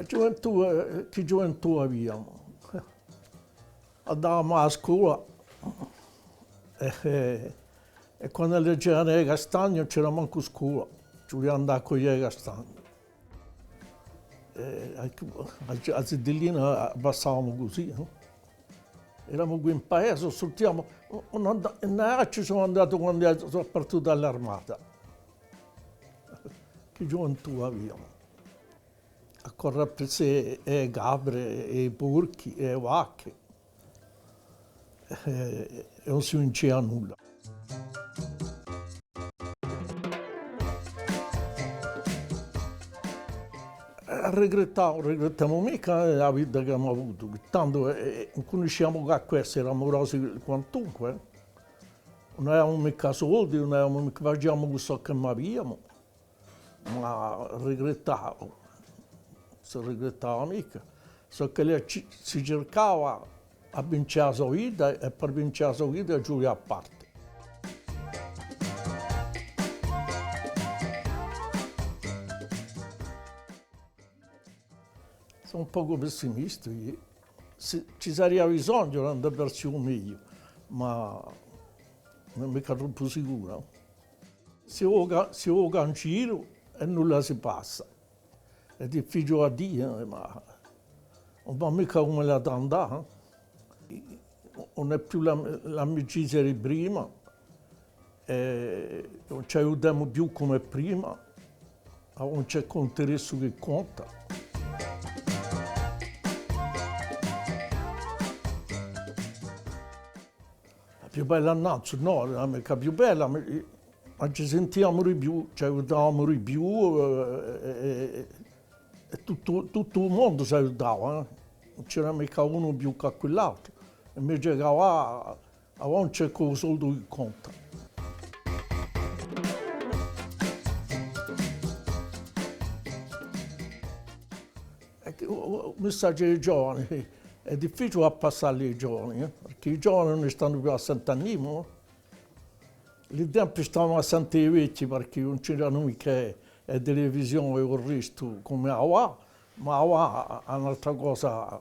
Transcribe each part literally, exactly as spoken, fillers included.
Chì ghjuventù, eh, chì ghjuventù aviamu? Andavamu à a scola è, è, è quandu leghjevanu e castagne ùn c'era mancu scola, ci vulia andà à coglie e castagne. È a, a, a zitellina a passavamu cusì, nò? Eramu quì in paese, surtiamu, ùn and-, in Aiacciu sò andatu quandu sò partutu à l'armata. Chì ghjuventù aviamu. À corre appressu e, e capre, e i porchi, e vacche. È, è ùn si vincia nulla. Eh, rigrettemu, ùn rigrettemu micca, eh, a vita ch'avemu avutu, chì tandu, eh, eh, ùn cunnisciamu chè questu, eramu rosi quantunque, eh. Ùn aviamu micca soldi, ùn aviamu micca, faciamu cù ciò ch'aviamu, ma rigrettà, si rigrettava micca. Ciò chì ci, si circava à vince a so vita è per vince a so vita ci vulia à parte. Sò un pocu pessimistu eiu. Ci, ci saria bisognu d'andà versu u megliu, ma ùn hè micca troppu sicuru. Si voca, si voca in giru è nulla si passa. Hè difficiule à dì, eh, ma ùn và micca cum'ella hà da andà, eh. Ùn hè più l'am-, l'amicizia di prima, è ùn ci aiutemu più cum'è prima, avà ùn ci hè chè u interessu chì conta. A più bella innanzu, nò, ùn hè micca più bella, ma, ma ci sintiamu di più, ci aiutavamu di più, eh, è, è, è tuttu, tuttu u mondu s'aiutava, eh. Ùn c'era micca unu più chè quill'altru. Invece chì avà, avà ùn ci hè chè u soldu chì conta. È chì, u, u, u missaghju à i giovani, hè difficiule à passà à i giovani, eh, perchè i giovani ùn stanu più à sente à nimu, eh. Li tempi stavamu à sente i vechji, perchè ùn c'eranu micca e televisioni è u restu cum'è avà, ma avà hè un'altra cosa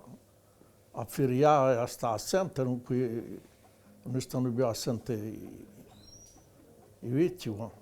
à firià è à stà à sente, dunque ùn stanu più à sente i, i vechji, eh.